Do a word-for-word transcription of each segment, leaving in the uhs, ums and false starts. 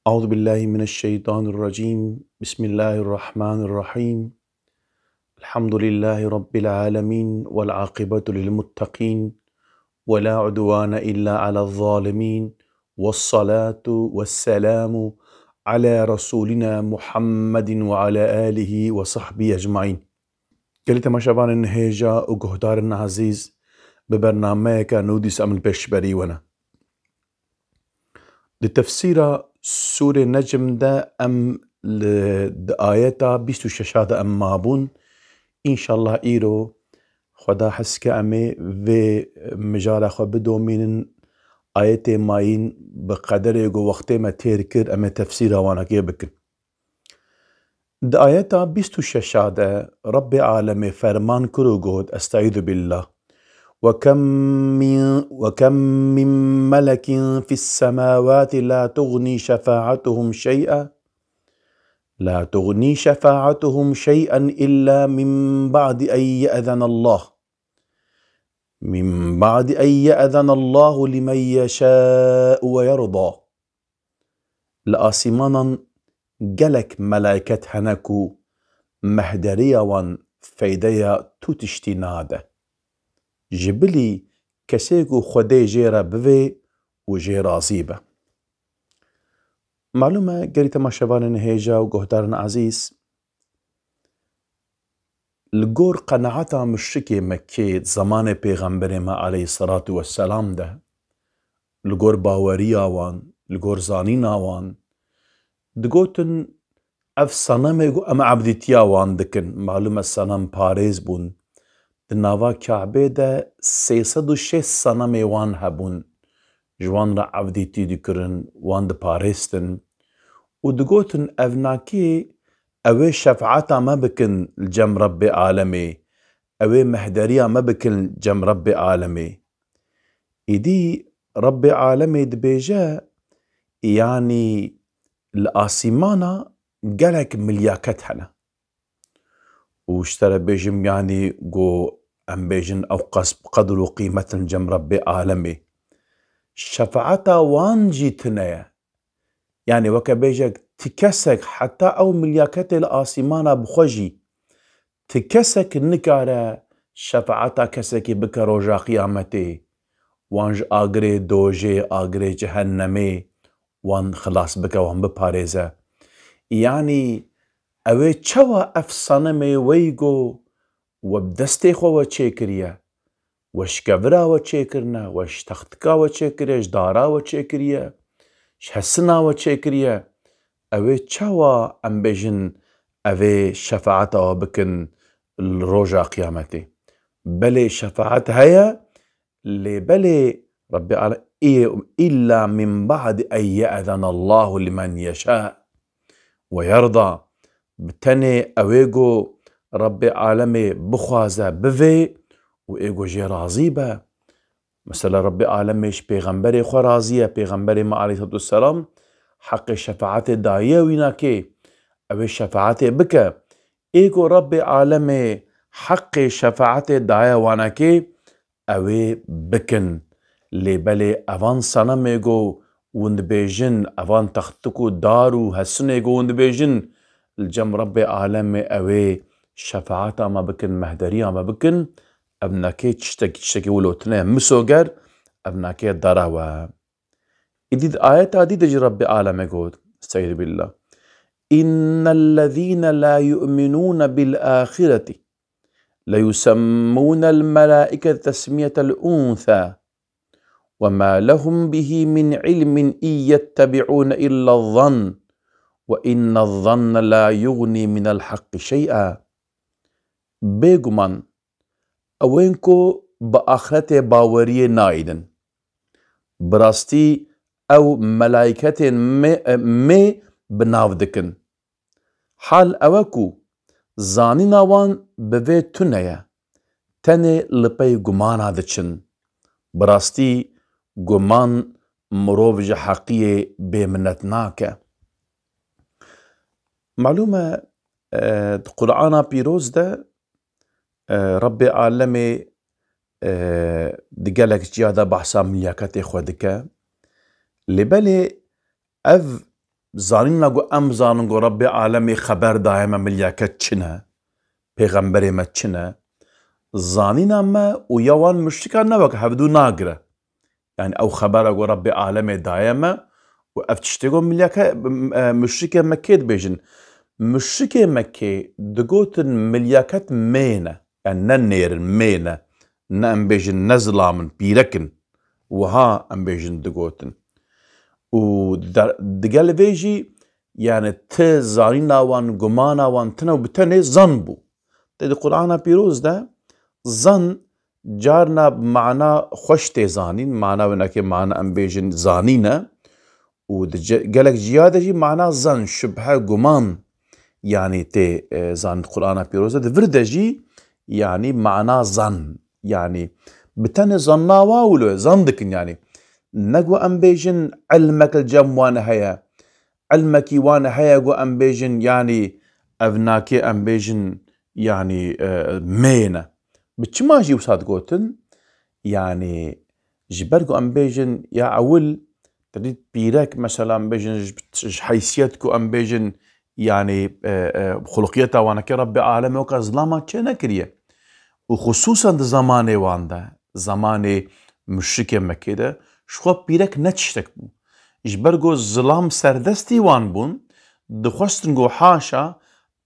أعوذ بالله من الشيطان الرجيم. بسم الله الرحمن الرحيم. الحمد لله رب العالمين، والعاقبة للمتقين، ولا عدوان إلا على الظالمين، والصلاة والسلام على رسولنا محمد وعلى آله وصحبه أجمعين. Gelî temaşevanên hêja û guhdarên ezîz, bi bernameyeke nû dîsa em li pêşberî we ne. Di tefsîra Sûrê Necm de em li, di ayeta bîst û şeş de em mabûn. Înşallah îro Xweda hezke em ê vê mijara xwe bidomînin, ayetê mayîn bi qederê ku wextê me têr kir, em ê tefsîra wanekê bikin. Di ayeta bîst û şeş de Rebbê Alemê ferman kir û got, Estaizu billah. وكم من، وكم من ملك في السماوات لا تغني شفاعتهم شيئا، لا تغني شفاعتهم شيئا إلا من بعد أن يأذن الله، من بعد أن يأذن الله لمن يشاء ويرضى. Li asîmanan gelek melayket hene ku mehderiya wan feydeya tu tiştî nade. Ji bilî kesê ku Xwedê jê re bivê û jê razî be. Malûm e, gelî temaşevanên hêja û guhdarên ezîz, li gor qenaeta muşrikê Mekkê di zemanê Pêxemberê me aleyhisselatu vesselam de, li gor baweriya wan, li gor zanîna wan, digotin, ev senemê ku em ebdîtiya wan dikin. Malûm e senem parêz bûn. Di nava Kabê de sê sed û şêst senemê wan hebûn. Ji wan re evdîtî dikirin, wan diparêstin. Û digotin, ev nakê, ew ê şefaeta me bikin li cem Rebbê Alemê. Ew ê mehderiya me bikin li cem Rebbê Alemê. Îdî Rebbê Alemê dibêje, yanî li asîmana gelek milyaket hene. Û ji te re bêjim, yanî ku em bêjin ew qas bi qedr û qîmet in cem Rebbê Alemê. Şefaeta wan jî tune ye. Yanî weke bêjek ti kesek heta ew milyaketê li asîmana bi xwe jî ti kesek nikare şefaeta kesekî bike roja qiyametê. Wan ji agirê dojê, agirê cehennemê wan xilas bike, wan biparêze. Yanî ew ê çawa ev senemê wey ku we bi destê xwe we çêkiriye, we ji kevira we çêkirine, we ji textika we çêkiriye, ji dara we çêkiriye, ji hesina we çêkiriye, ew ê çawa em bêjin ev ê şefaeta we bikin li roja qiyametê? Belê şefaet heye, lê belê Rebbê Alem, ê, illa min ba'di en ye'zena Allahu limen yeşâ ve yerda. Bi tenê ew ê ku Rebbê Alemê bixwaze bivê û ê ku jê razî be. Mesela Rebbê Alemê ji pêxemberê xwe razî ye, pêxemberê me aleyhisselatu vesselam heqê şefaetê daye wînakê, ew ê şefaetê bike. Ê ku Rebbê Alemê heqê şefaetê daye wanekê, ew ê bikin. Lê belê evan senemê ku hûn dibêjin, evan textik û dar û hesinê ku hûn dibêjin, li cem Rebbê Alemê ew ê şefaeta me bikin, mehderiya me bikin, ev nake tiştekî, tiştekî wilo tune ye. Misoger, ev nake dara we. Îdî di ayeta dî de jî Rebbê Alemê got, Estaizu billah. إن الذين لا يؤمنون بالآخرة ليسمون الملائكة تسمية الأنثى وما لهم به من علم إن يتبعون إلا الظن وإن الظن لا يغني من الحق شيئا. Bêguman, ewên ku bi axretê baweriyê nayînin, bi rastî ew melayketên mê, mê bi nav dikin. Hal ew e ku zanîna wan bi vê tune ye, tenê li pey gumana diçin. Bi rastî guman mirov ji heqiyê bêminet nake. Malûm e, e, di Qur'ana Pîroz de, e, Rebbê Alemê, e, di gelek ciya de behsa milyaketê xwe dike. Lê belê ev Zanîna ku em zanin ku Rebbê alemê xeber daye me milyeket çi ne, pêxemberê me çi ne, zanîna me û ya wan muşrikan ne wek hevdû nagire. Yani ew xebera ku Rebbê alemê daye me û ev tiştê ku milyake-, e, muşrikê Mekkê dibêjin. Muşrikê Mekkê digotin milyaket mêne. Yani ne nêrin, mêne. Ne em bêjin ne zilam in, pîrek in. Wiha em bêjin digotin. Û der-, digel vê jî, yani ti zanîna wan, gumana wan tine û bi tenê zan bû. Tê di Qur'ana Pîroz de zan carna bi mana xweş tê zanîn, mana winekê mana em bêjin zanîn e. Û di ce-, gelek ciya de jî mana zan, şibhe, guman, yani tê, e, zanîn Qur'ana Pîroz de. Di vir de jî yani mana zan, yani bi tenê zanna wa wilo zan dikin yani. Ne ku em bêjin ilmek li cem wan heye, ilmekî wan heye ku em bêjin, yanî ev nakê em bêjin, yanî, e, mêne. Bi çima jî wisa digotin? Yanî ji ber ku em bêjin, ya ewil, te dît pîrek, mesela em bêjin ji, ji heysiyet ku em bêjin, yanî, e, e, xuluqiyeta wanekê Rebbê alemê weka zilama çê nekiriye. Û xisûsen di zemanê wan de, zemanê muşrikê Mekkê de, ji xwe pîrek ne tiştek bû. Ji ber ku zilam serdestî wan bûn, dixwestin ku haşa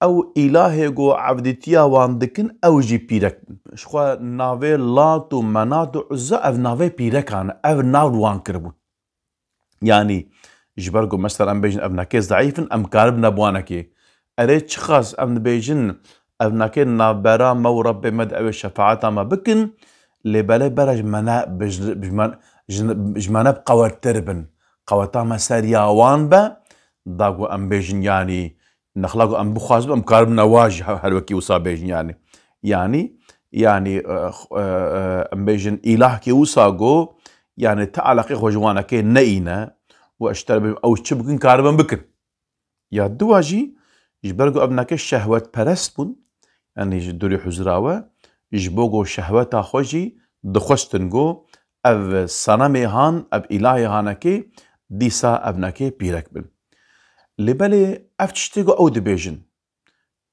ew îlahê ku evdîtiya wan dikin, ew jî pîrek bin. Ji xwe navê Lat û Menat û Uzza ev navê pîrekan e, ev nav li wan kiribûn. Yanî ji ber ku mesela em bêjin ev nakê zeîf in, em karibin ne bi wanekê. Erê çiqas em dibêjin ev nakê navbera me û Rebbê me di ew ê şefaeta me bikin, lê belê bera ji me ne, bi, ji, ji me, ji, ji me ne bi qewettir bin. Qeweta me ser ya wan be, da ku em bêjin yanî nexla ku em bixwazin, em karibin ewa jî he-, her wekî wisa bêjin yanî. Yanî, yanî, e, x-, e, e, em bêjin îlahkê wisa ku, yanî ti eleqê xwe ji wanekê neyîne û ez ji te re bêjim, ew çi bikin, karibin bikin. Ya diwa jî, ji ber ku ev neke şehwetperest bûn, yanî ji durî huzura we, ji bo ku şehweta xwe jî dixwestin ku ev senemê han, ev îlahê hanekê, dîsa ev neke pîrek bin. Lê belê ev tiştê ku ew dibêjin,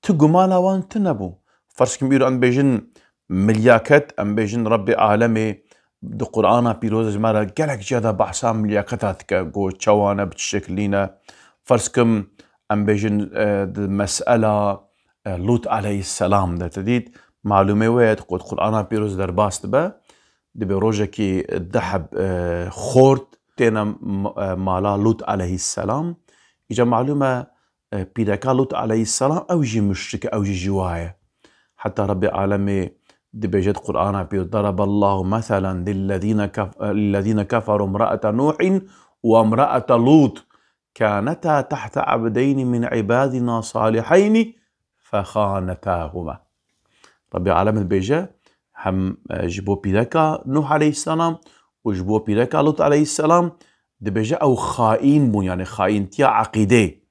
ti gumana wan tune bû. Ferz kim îro em bêjin milyaket, em bêjin Rebbê alemê di Qur'ana pîroz de ji me re gelek ciya de behsa milyaketa dike, ku çawa ne, bi çi şeklî ne. Ferz kim em bêjin, e, di mesela, e, Lût aleyhisselam de te dît, malûmê we ye ku di Qur'ana pîroz derbas dibe, dibê rojekî du heb, e, xort têne m-, e, mala Lût aleyhisselam. Îca malûm e, e, pîreka Lût aleyhisselam ew jî muşrik e, ew jî ji wa ye. Heta Rebbê alemê dibêje di Qur'ana pîr, "Daraballahu meselen lillezîne kef-, lillezîne keferu imraete Nuhin ve imraete Lût, kâneta tehte abdeyni min ibadina saliheyni fexânetâhuma." Rebbê alemê dibêje, hem, e, ji bo pîreka Nuh aleyhisselam û ji bo pîreka Lût aleyhisselam, dibêje ew xaîn bûn, yanî xaîntiya eqîdê.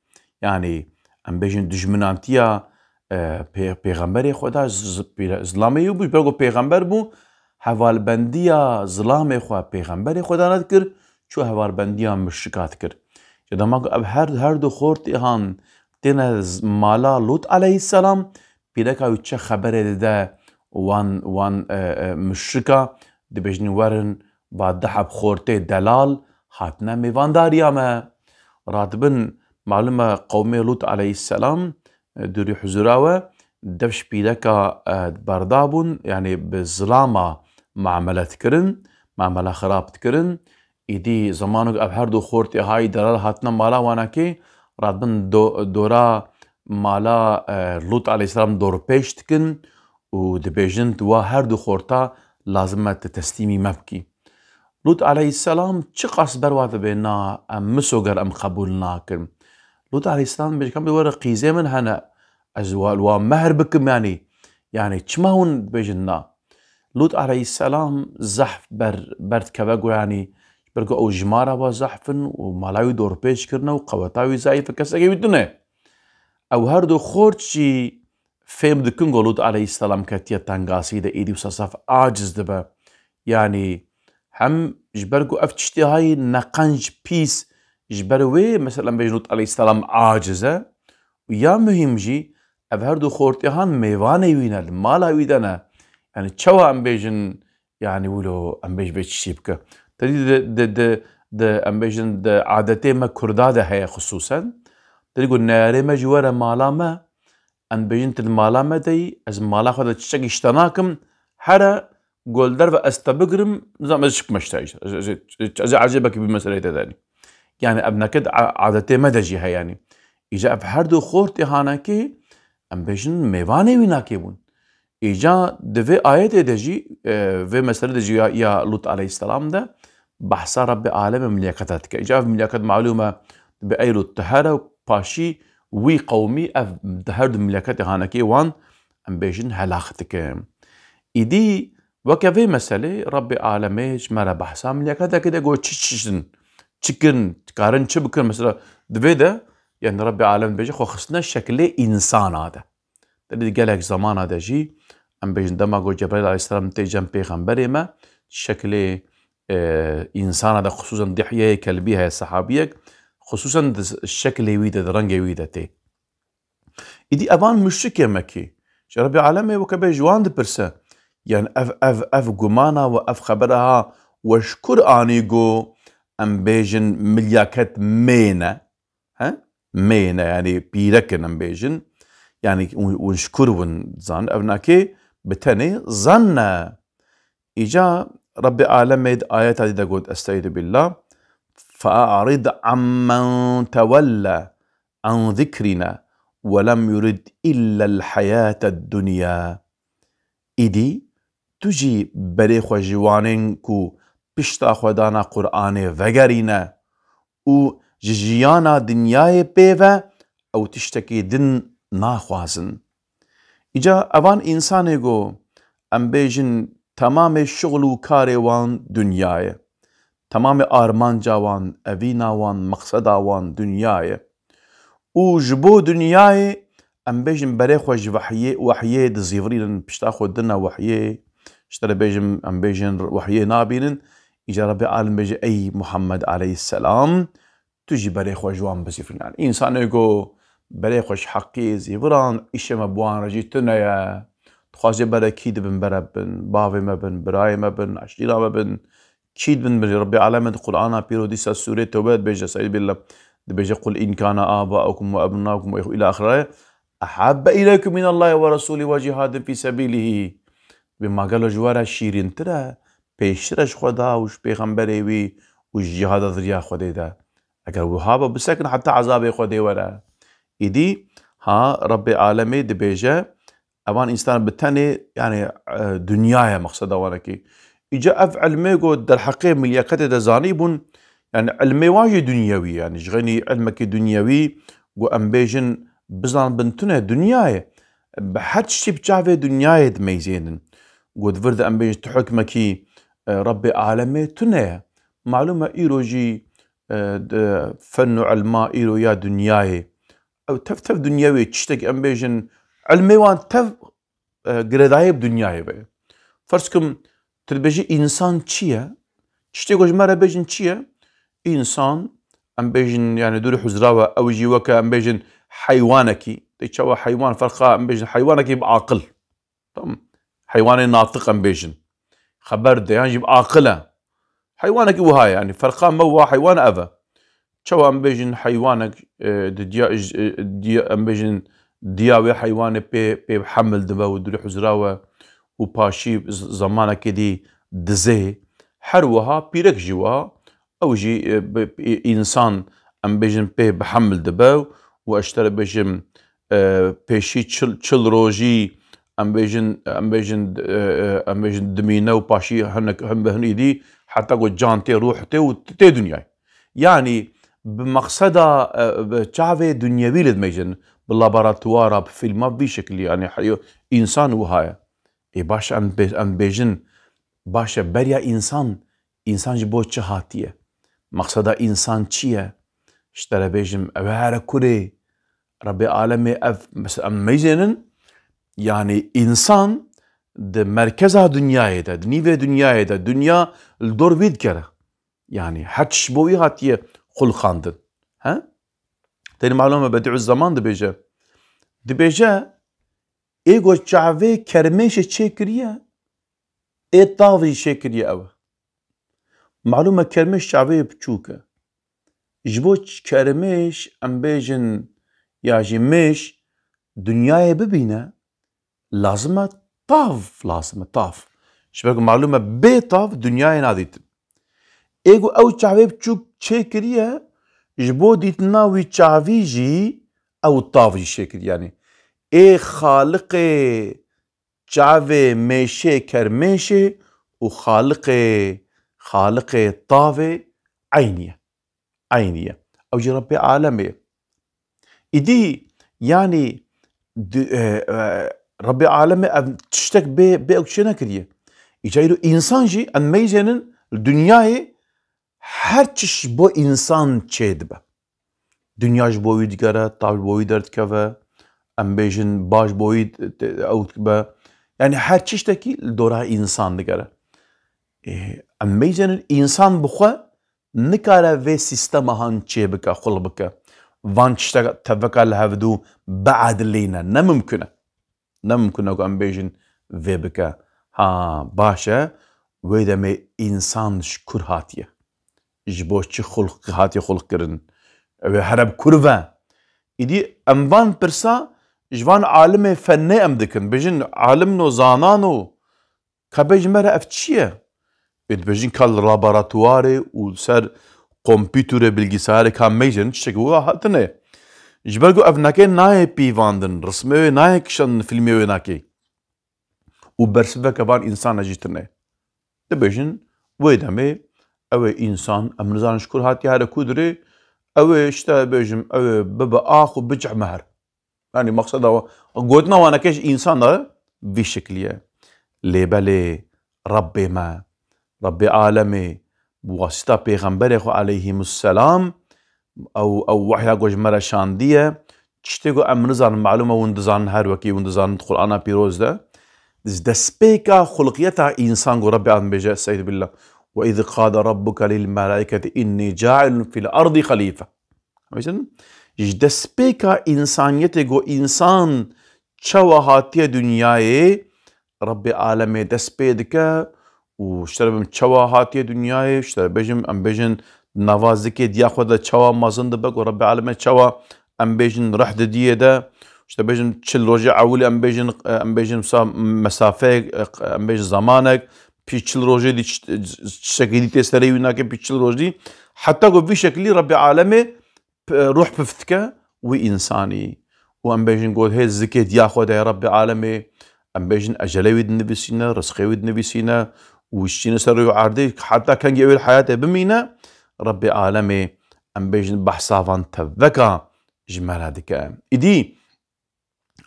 Yanî em bêjin dijminantiya, e, pê-, pêxemberê Xweda, z-, z-, pîre-, zilamê wî bû, ji ber ku pêxember bû, hevalbendiya zilamê xwe pêxemberê Xweda re dikir, çû hevalbendiya muşrika dikir. Ji dema ku ev her, her du xortê han têne z-, mala Lût aleyhisselam, pîreka wî çi xeberê dide wan, wan, e, e, muşrika, dibêjin, "Werin, va du heb xortê delal hatine mêvandariya me." Radibin, malûm e, qewmê Lût aleyhisselam, e, durî huzura we, dev ji pîreka, e, berda bûn, yanî bi zilama muamele dikirin, muamele xirab dikirin. Îdî zemano ku ev her du xortê hayî delal hatine mala wanekê, radibin do-, dora mala, e, Lût aleyhisselam dorpêç dikin û dibêjin, "Tu wa her du xorta lazim e tu teslîmî me bikî." Lût aleyhisselam çiqas ber wa dibê, "Na, em misoger em qebûl nakin." Lût aleyhisselam dibêje, "Kam were qîzê min hene, ez wa, wa mehr bikim yanî. Yanî çima hûn dibêjin na?" Lût aleyhisselam zehf ber, ber dikeve ku yanî, ji ber ku ew jimara wa zehf in û mala wî dorpêç kirine û qeweta wî zeîf e, kesekê wî tune. Ew her du xort jî fêm dikin ku Lût aleyhisselam ketiye tengasî de, êdî wisa zehf aciz dibe. Yanî hem ji ber ku ev tiştê hayî neqenc pîs Ji ber wê, mesela, em bêjin Lût aleyhisselam aciz e û ya muhîm jî ev her du xortê han mêvanê wî ne, li mala wî de ne. Yani çawa em bêjin, yani wilo em bêj vê çişî bike. Te dî di, di, di, di, em bêjin di adetê me Kurda de heye xisûsen. Te dî got neyarê me jî were mala me, em bêjin tu li mala me de yî, ez mala xwe de çiçekî ji te nakim, here gol derve ez te bigirim, nizam ez çi bikime ji te, ez, ez, ez, ez ecêbekî bi meseleyê te derî. Yani ev neke di a-, adetê me de jî heye yani. Îca ev her du xortê hanekê, em bêjin mêvanê wî nakê bûn. Îca di vê ayetê de jî, e, vê meselê de jî ya, ya Lût aleyhisselam de behsa Rebbê Alemê milyaketa dike. Îca ev milyaket malûm e, bi ey Lût tu here û paşî wî qewmî ev di her du milyaketê hanekê wan, em bêjin, helaq dike. Îdî weke vê meselê Rebbê Alemê ji me re behsa milyaketekê de got çi çiştin, çi kirin, dikarin çi bikin. Mesela di vê de, yani Rebbê Alem dibêje xwe xistine şekilê însana de. Di gelek zamana de jî, em bêjin dema ku Cebraîl aleyhisselam tê cem pêxemberê me, şekilê, e, însana de, xisûsen Dihye Kelbî heye, sehabiyek, xisûsen di şekilê wî de, di rengê wî de tê. Îdî evan muşrikê Mekî, ji Rebbê Alemê weke bê ji wan dipirse, yani ev, ev, ev gumana we, ev xebera ha we ji kur anî ku em bêjin milyaket mê ne? He? Mê ne, yani pîrek in em bêjin. Yani hûn, hûn ji kur win zan, ev nakê bi tenê zan ne. Îca Rebbê Alemê di ayeta dî de got, Estaizu billah, "Fe'arid ammen tewelle an zikrina ve lem yurid illel hayated dunya." Îdî tu jî berê xwe ji wanên ku pişta xwe dana Qur'anê vegerîne û ji jiyana dinyayê pê ve ew tiştekî din naxwazin. Îca evan însanê ku em bêjin temamê şixul û karê wan dinya ye. Temamê armanca wan, evîna wan, meqseda wan dinya ye. Û ji bo dinyayê em bêjin berê xwe ji wehyê, wehyê dizîvirînin, pişta xwe dine wehyê. Ji te re bêjim, em bêjin wehyê nabînin. Îca Rebbê Alem bêje, ey Muhammed aleyhisselam, tu jî berê xwe ji wan bizîvirîne. Însanê ku berê xwe ji heqî zîviran, îşê me bi wan re jî tune ye. Dixwaze bere kî dibin, bere bin, bavê me bin, birayê me bin, eşîra me bin, kî dibin bin. Rebbê Alemê di Qur'ana Pîr û dîsa sûrê Tewbe dibêje, Estaizu billah, dibêje, "Qul in kana abaukum ve ebnaukum ve îlâ axirê ehabbe ileykum minallahi ve rasulî ve cihadin fî sebîlihî." Bi ma gelo ji we re şîrîntir e, pêştir e ji Xweda û ji pêxemberê wî û ji cihada di riya Xwedê de. Eger wiha be, bisekin heta ezabê Xwedê were. Îdî ha Rebbê Alemê dibêje, evan însan bi tenê, yani, e, dinya ye meqseda wanekî. Îca ev ilmê ku derheqê milyaketê de zanîbûn, yani ilmê wan jî dinyewî, yani ji xeynî ilmekî dinyewî ku em bêjin bizan bin tune dinya ye. Bi her tiştî bi çavê dinyayê dimeyzênin. Ku di vir de em bêjin tu hukmekî, e, Rebbê Alemê tune ye. Malûm e îro jî, e, di fen û ilma îro ya dinyayê. Ew tev tev dinyewê tiştek em bêjin, ilmê wan tev, e, girêdayî bi dinyayê ve. Ferz kim, tu dibêjî însan çi ye? Tiştê ku ji me re bêjin çi ye? Însan, em bêjin, yani dûrî huzra we, ew jî weke em bêjin heywanekî. Tê çawa heywan, ferqa em bêjin heywanekî bi aqil. Tamam. Heywanê natiq em bêjin. Xeber de, yan jî bi aqil e. Heywanekî wiha ye, yani ferqa me û wa heywan ev e. Çawa em bêjin heywanek, e, di diya, e, diya, em bêjin diya wê heywanê pê, pê hemil dibe û dûrî huzra we û paşî z-, zemanekê dî dizê. Her wiha pîrek jî wiha, ew jî, e, bi, bi, însan, em bêjin, pê bi hemil dibe û ez ji te re bêjim, e, pêşî çil, çil rojî, em bêjin, em bêjin, e, e, em bêjin dimîne û paşî hinek, hin bi hin îdî, heta ku can tê, ruh tê û tê dinyayê. Yanî bi meqseda, e, bi çavê dinyewî li dimêjin, bi laboratuwara, bi fîlma, bi vî şekilî, yanî heyo-, însan wiha ye. Ê baş em bê-, em bêjin, baş e, beriya însan, însan ji bo çi hatiye? Meqseda însan çi ye? Ji te re bêjim, ew here kurê, Rebbê Alemê ev, mes-, em meyzênin, yanî însan di merkeza dinyayê de, di nîvê dinyayê de, dinya li dor wî dikere. Yanî her tişt bo wî hatiye, xulqandin. He? Tenê malûm e Bedîuz Zeman dibêje. Dibêje, ê ku çavê kermêşê çêkiriye, ê tav jî çêkiriye ew e. Malûm e kermêş çavê biçûk e. Ji bo ç-, kermêş, em bêjin, ya jî mêş, dinyayê bibîne, lazim e tav, lazim e tav. Ji ber ku malûm e bê tav dinyayê nadîtin. Ê ku ew çavê biçûk çêkiriye, ji bo dîtina wî çavî jî ew tav jî çêkiriye. Yanî ê xaliqê çavê mêşê kermêşê û xaliqê, xaliqê tavê eynî ye. Eynî ye. Ew jî Rebbê alemê ye. Îdî, yanî, di-, e, e, Rebbê alemê ev tiştek bê, bê ew çê nekiriye. Îca îro însan jî em meyzênin li dinyayê her çi ji bo însan çê dibe. Dinya ji bo wî digere, tav ji bo wî derdikeve, em bêjin baş bo wî te-, ew dibe. Yanî her tiştekî li dora însan digere. Ê, em meyzênin însan bi xwe nikare vê sîstema han çê bike, xulq bike. Van tiştek teveka li hevdû biedilîne. Ne mimkun e. Ne mimkun e ku em bêjin vê bike. Ha, baş e, wê demê însan ji kur hatiye? Ji bo çi xulq hatiye xulqkirin? Ew ê here bi kur ve. Îdî em van pirsa ji van alimê fennê em dikin. Bêjin alimno, zanano, ka bê ji me re ev çi ye? Ê dibêjin ka li laboratuwarê û ser kompîturê, bilgisayarê ka meyzên tiştekî wiha hatine. Ji ber ku ev nake nayê pîvandin, rismê wê nayê kişandin, filmê wê nake. Û bersiveke van însana jî tune. Dibêjin, wê demê ew ê însan, em nizanin ji kur hatiye, here ku dirê, ew ê işte bêjim, ew ê bibe ax û bicihme her. Yanî maqseda wa, gotina waneke ji însan de vî şeklî ye. Lê belê Rebbê me, Rebbê alemê, bi wasita pêxemberê xwe aleyhimusselam, ew, ew wehya ku ji me re şandiye, tiştê ku em nizanin, malûm e hûn dizanin, her wekî hûn dizanin di Qur'ana pîroz de, ji destpêka xulqiyeta însan ku Rebbê alemê dibêje, Estaizu billah, "Ve iz qale rabbuke lil melaiketi inni cailun fil ardi xalife." Ji destpêka însaniyetê ku însan çawa hatiye dinyayê, Rebbê alemê dest pê dike û ji te re bim çawa hatiye dinyayê, ji te re bêjim, em bêjin nava zikê diya xwe de çawa mezin dibe, ku Rebbê alemê çawa em bêjin rih didiyê de, ji te bêjin çil rojê ewilî em bêjin, em bêjin wisa mesafeyek, em bêjin zemanek, pî çil rojê dî çi-, çi-, çiçekê dî tê serê wî nake pî çil roj dî. Heta ku vî şeklî Rebbê alemê p-, ruh pif dike wî însanî. Û em bêjin got hê zikê diya xwe de ye Rebbê alemê. Em bêjin ecelê wî dinivîsîne, rizqê wî dinivîsîne û şîne ser rûyê erdê, heta kengê ew ê li heyatê bimîne, Rebbê alemê, em bêjin, behsa van teveka ji me re dike. Îdî,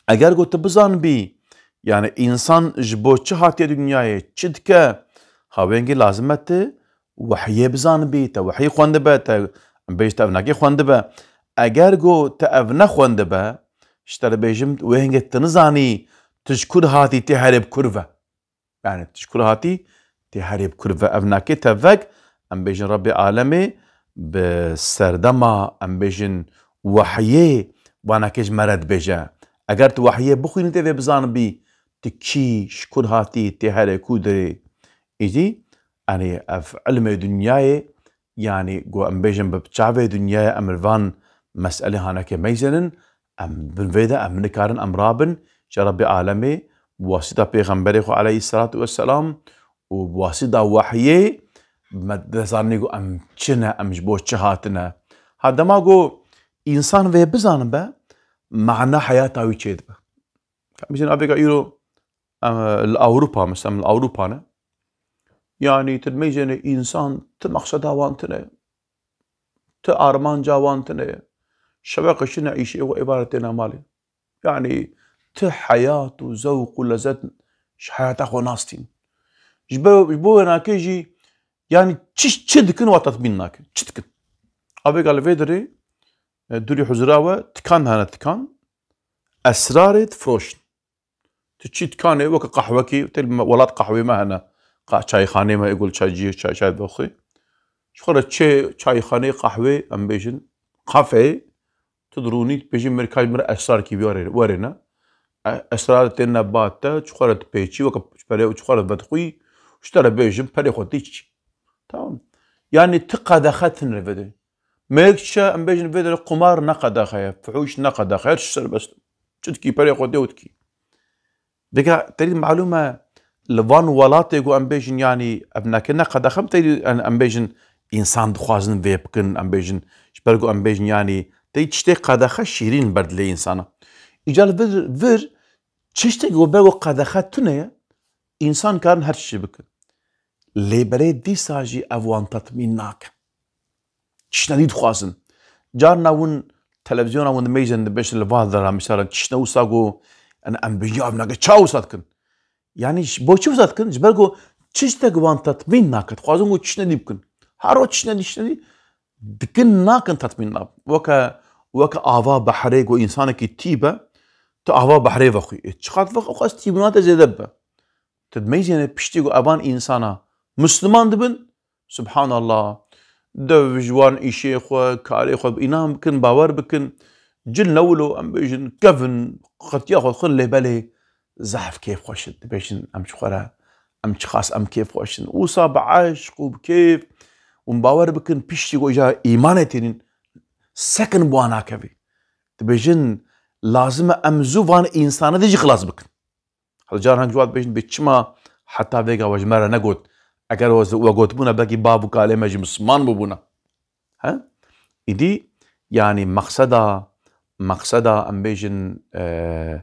eger ku tu bizanibî, yanî însan ji bo çi hatiye dinyayê, çi dike, ha wengê lazim e tu wehyê bizanibî, te wehyê xwendibe, te, em bêjin, te ev nakê xwendibe. Eger ku te ev nexwendibe, ji te re bêjim, wê hingê tu nizanî tu ji kur hatî, tê herê bi kur ve. Yanî tu ji kur hatî, tê herê bi kur ve. Ev nakê tevek, em bêjin Rebbê alemê bi serdema, em bêjin, wehyê, vanakê ji me re dibêje. Eger tu wehyê bixwînî tê vê bizanibî, tu kî, ji kur hatî, tê herê ku dirê. Îdî, yanî ev ilmê dinyayê, yanî ku em bêjin bi çavê dinyayê em li van meselê hanekê meyzênin, em bin vê de em nikarin em rabin ji Rebbê alemê bi wasîta pêxemberê xwe aleyhisselatu vesselam û bi wasîta wehyê me dizanî ku em çi ne, em ji bo çi hatine. Ha dema ku însan vê bizanibe, mana heyata wî çêdibe. Ka em bêjin avêka îro, em, li Ewropa, mesela em li Ewropa ne. Yanî tu dimeyzêne însan, tu maqseda wan tune. Tu armanca wan tune ye. Şeveqê çi ne, îşê xwe êvarê têne malê. Yanî tu heyat û zewq û lezet ji heyata xwe nastîn. Ji bo, ji bo wênakê jî, yanî çi, çi dikin wa tetmîn nakin. Çi dikin? Avêka li vê derê, e, dûrî huzura we tikan hene, tikan. Esrarê difiroşin. Tu çî dikanê weke qehwekî, tê li me-, welat qehwê me hene. Qa-, çayxanê me, ê gul çayciyê, çay, çay vexwê. Ji xwe re çê, çayxaneyê, qehwê, em bêjin, kafeyê, tu dirûnî, dibêjî, "Mirka ji min re esrar kî werê, werêne." E, esrar têne ba te, ji xwe re dipêçî, weke ji perê, ji xwe re vedixwî, ji te re bêjim, perê xwe tî çi. Tamam. Yani ti qedexe tune vê de. Mêrik çi, em bêjin, vê de qumar ne qedexe ye, fuhûş ne qedexe ye, tu serbest. Çi dikî, perê xwe dê û dikî. Vêga terî malûm e, li van welatê ku em bêjin, yanî ev neke ne qedexe, terî em, em bêjin însan dixwazin vê bikin, em bêjin, ji ber ku em bêjin, yanî terî tiştê qedexe şîrîn ber dilê însana. Îca li vir, vir tiştek ku ber ku qedexe tune ye, însan karin her tiştî bikin. Lê berê dîsa jî ev wan tetmîn nake. Tiştine dî dixwazin. Carna hûn televîzyona hûn dimêjin, dibêjin li va dera, mesela tiştine wisa ku, yani em bêjin ya ev nake, ça wisa dikin? Yani ji bo çi wisa dikin? Ji ber ku tiştek wan tetmîn nake. Dixwazin ku tiştine dî bikin. Her roj tiştine dî, tiştine dî dikin, nakin, tetmîn nabin. Weke, weke ava behrê ku însanekî tî be, tu ava behrê vexwî. Ê, çiqas vexwe, xwest tîbûna te zêde bibe. Tu dimeyzêne piştî ku evan însana Misliman dibin, Subhanallah, dev ji wan îşê xwe, karê xwe bi înan bikin, bawer bikin, cil ne wilo, em bêjin, kevin, qetiya xwe dixwin, lê belê zehf kêfxweş in. Dibêjin, em ji xwe re, em çiqas em kêfxweş in. Wisa bi eşq û bi kêf û bawer bikin, piştî ku îja îmanê tênîn, sekin bi wan nakevî. Dibêjin, lazim e em zû van însana dî jî xilas bikin. Heta caran ji wan dibêjin, bê çima heta vêga we ji me re negot? Eger we, we gotibûna, belkî bav û kalê me jî Misliman bûbûna. He? Îdî, yanî, meqseda, meqseda, em bêjin, e,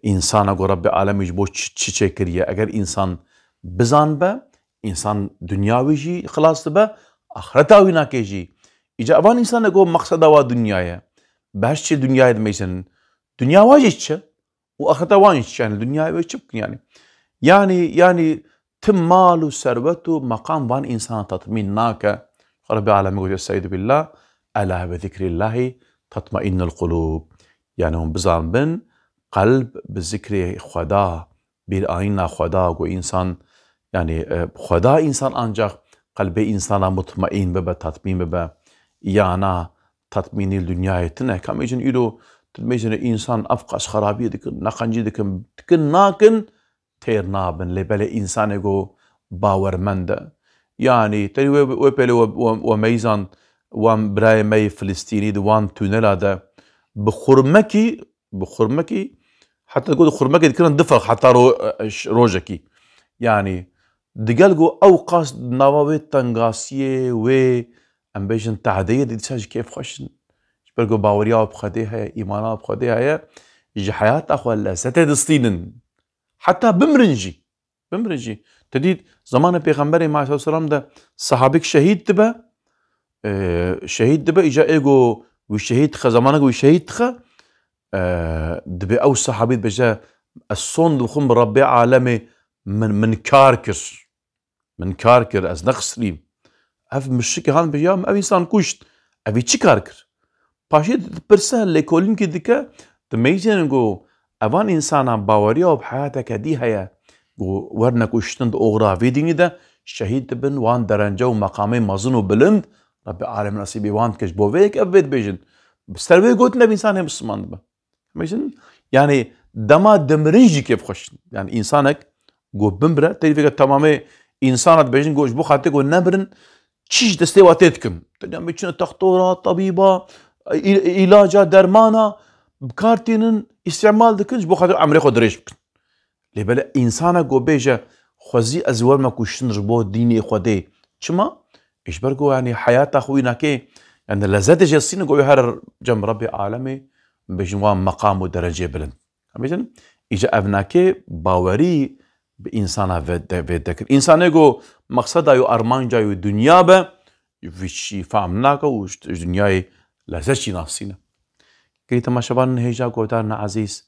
însana ku Rebbê Alemî ji bo çi, çi çêkiriye? Eger însan bizanbe, însan dinya wî jî xilas dibe, axireta wî nake jî. Îca evan însana ku meqseda wa dinya ye, behs çi dinyayê dimeyzin, dinya wa jî çi? Û axireta wan jî çi, yani, dinyayê wê çi bikin, yani? Yani, yani, tim mal û serwet û meqam van însana tatmîn nake. Xwe Rebê Alemî gotiye, Estaizu billah, "Ela bi zikrillahî tatmainnul qulûb." Yani, hûn bizanbin, qelb bi zikrê Xweda, bîranîna Xweda, ku însan, yani, e, Xweda însan ancax qelbê însana mutmaîn bibe, tatmîn bibe. Yana tatmînî li dinyayê tune. Ka mêjin îro, tu mêjin însan ev qas xerabiyê dikin, neqencî dikin, dikin nakin, têr nabin. Lê belê însanê ku bawermend e. Yanî, tenê wê, wê pêlê we, we, we meyzan, wan birayê me yê Filistînî di wan tunela de bi xurmekî, bi xurmekî, heta got xurmekê dikirin du ferq heta ro-, rojekî. Yanî, digel ku ew qas nava wê tengasiyê, wê, em bêjin, tehdeyê de dîsa jî kêfxweş in. Ji ber ku baweriya bi Xwedê heye, îmana bi Xwedê heye, ji heyata xwe lezzetê distînin. Heta bimirin jî. Bimirin jî. Te dît, zamanê Pêxemberê aleyhisselatu vesselam de sehabik şehîd dibe, e, şehîd dibe, îca ê ku wî şehîd dixe, zamanek wî şehîd dixe, e, dibê ew sehabî dibêje, "Ez son dixwim bi Rebbê Alemê, min, min kar kir. Min kar kir, ez nexisirîm." Ev muşrikê han dibêje, "Ya min ev însan kuşt, evî çi kar kir?" Paşê dipirse, lêkolînkî dike, dimeyzênin ku evan însana baweriya û bi heyateke dî heye, ku werine kuştin di oxira vê dînî de şehîd dibin, wan derence û meqamê mezin û bilind, Rebbê Alemî nesîbê wan dike. Ji bo vê yek ev vê dibêjin. Bi ser wê gotin ev însanê Misliman dibe. Mêjin, yani dema dimirin jî kêfxweş in. Yani însanek ku bimire, tevî vêga temamê însana dibêjin ku ji bo xatirê ku nemirin, çi ji destê wa tê dikin. Tenya me çine textora, tebîba, î-, îlaca, dermana, bi kar tînin, îstîmal dikin, ji bo xatir emrê xwe dirêj bikin. Lê belê însana ku bêje, "Xwezî ez werme kuştin ji bo dînê Xwedê." Çima? Ji ber ku, yanî, heyata xwe wî nake, yanî, lezzetê jê sîne ku wê her cem Rebbê Alemê, bêjin, wan meqam û derecê bilind. Em bêjin, îca ev nake bawerî bi însana ve de, vê dekir. Însanê ku meqseda û armanca û dinya be, vî çî fehm nake û ji, ji dinyayê lezzet jî nasîne. Girî temaşevanên hêja guhdarên ezîz,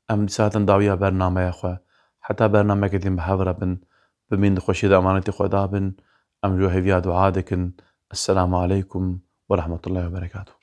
em dîsa hatin dawiya bernameya xwe. Heta bernameyeke din bi hev re bin, bimîn di xweşiyê de emanetê Xweda bin, em ji we hêviya dua dikin. Esselamu aleykum ve rahmetullahi ve berekatuhu.